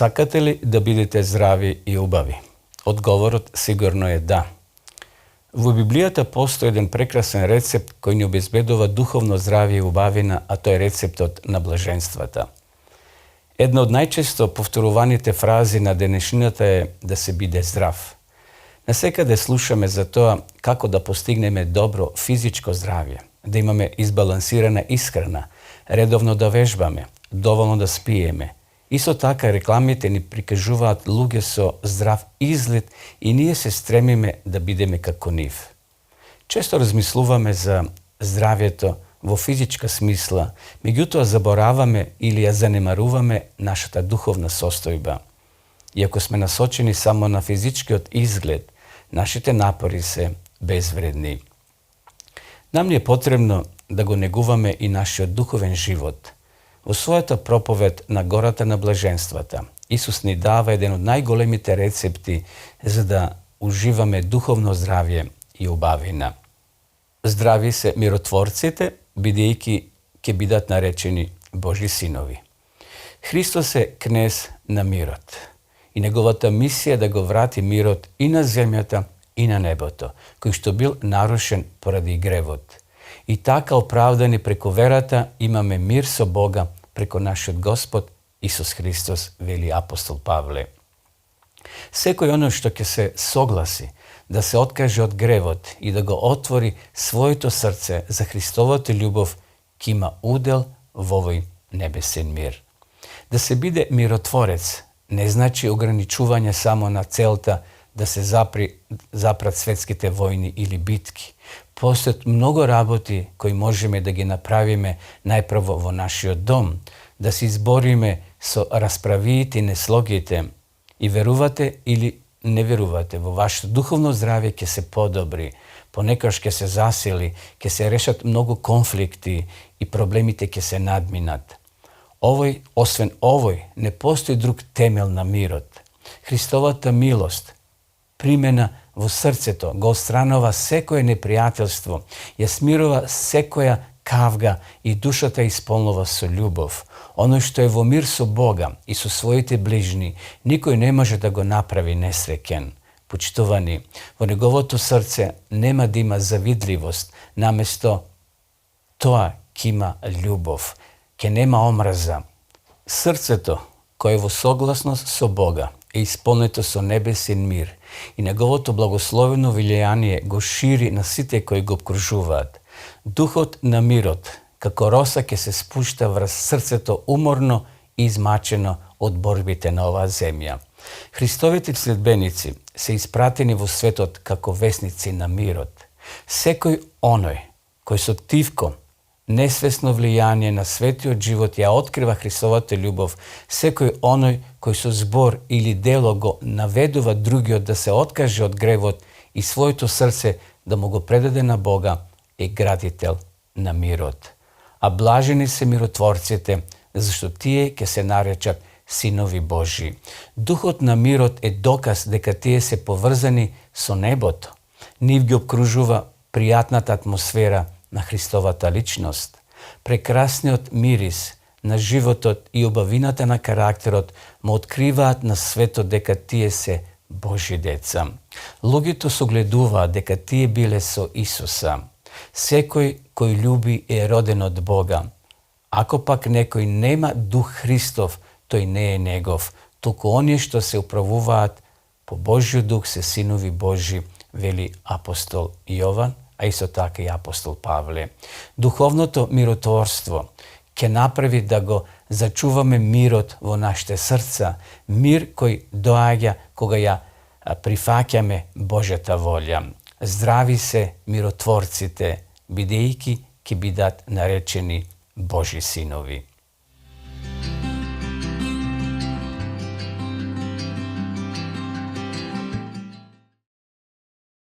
Сакате ли да бидете здрави и убави? Одговорот сигурно е да. Во Библијата постои еден прекрасен рецепт кој ни обезбедува духовно здравје и убавина, а тоа е рецептот на блаженствата. Една од најчесто повторуваните фрази на денешнината е да се биде здрав. Насекаде слушаме за тоа како да постигнеме добро физичко здравје, да имаме избалансирана исхрана, редовно да вежбаме, доволно да спиеме. Исто така рекламите ни прикажуваат луѓе со здрав изглед и ние се стремиме да бидеме како нив. Често размислуваме за здравјето во физичка смисла, меѓутоа забораваме или ја занемаруваме нашата духовна состојба. Иако сме насочени само на физичкиот изглед, нашите напори се безвредни. Нам ни е потребно да го негуваме и нашиот духовен живот. Во својата проповед на гората на блаженствата, Исус ни дава еден од најголемите рецепти за да уживаме духовно здравје и убавина. Здрави се миротворците, бидејќи ќе бидат наречени Божи синови. Христос е кнез на мирот и неговата мисија е да го врати мирот и на земјата и на небото, кој што бил нарушен поради гревот. И така оправдани преку верата имаме мир со Бога преку нашиот Господ Исус Христос, вели апостол Павле. Секој оно што ќе се согласи да се откаже од гревот и да го отвори своето срце за Христовата љубов, ќе има удел во овој небесен мир. Да се биде миротворец не значи ограничување само на целта да се запрат светските војни или битки. Постојат многу работи кои можеме да ги направиме најпрво во нашиот дом, да се избориме со расправиите и неслогите. И верувате или не верувате, во вашето духовно здравје ќе се подобри, понекогаш ќе се засили, ќе се решат многу конфликти и проблемите ќе се надминат. Освен овој, не постои друг темел на мирот. Христовата милост, примена во срцето, го отстранува секое непријателство, ја смирува секоја кавга и душата исполнува со љубов. Оно што е во мир со Бога и со своите ближни, никој не може да го направи несреќен. Почитувани, во неговото срце нема да има завидливост, наместо тоа ќе има љубов, ќе нема омраза. Срцето, кое е во согласност со Бога, е исполнето со небесен мир и неговото благословено влијание го шири на сите кои го обкружуваат. Духот на мирот, како роса, ќе се спушта врз срцето уморно и измачено од борбите на оваа земја. Христовите следбеници се испратени во светот како весници на мирот. Секој оној кој со тивко, несвесно влијание на светиот живот ја открива Христовата љубов, секој оној кој со збор или дело го наведува другиот да се откаже од гревот и своето срце да му го предаде на Бога, е градител на мирот. А блажени се миротворците, зашто тие ќе се наречат синови Божи. Духот на мирот е доказ дека тие се поврзани со небото. Нив ги обкружува пријатната атмосфера на Христовата личност. Прекрасниот мирис на животот и убавината на карактерот му откриваат на светот дека тие се Божи деца. Луѓето согледуваат дека тие биле со Исуса. Секој кој љуби е роден од Бога. Ако пак некој нема Дух Христов, тој не е негов. Туку оние што се управуваат по Божиот Дух се синови Божи, вели апостол Јован, а исто така и апостол Павле. Духовното миротворство ќе направи да го зачуваме мирот во нашите срца, мир кој доаѓа кога ја прифаќаме Божјата волја. Здрави се миротворците, бидејќи ќе бидат наречени Божи синови.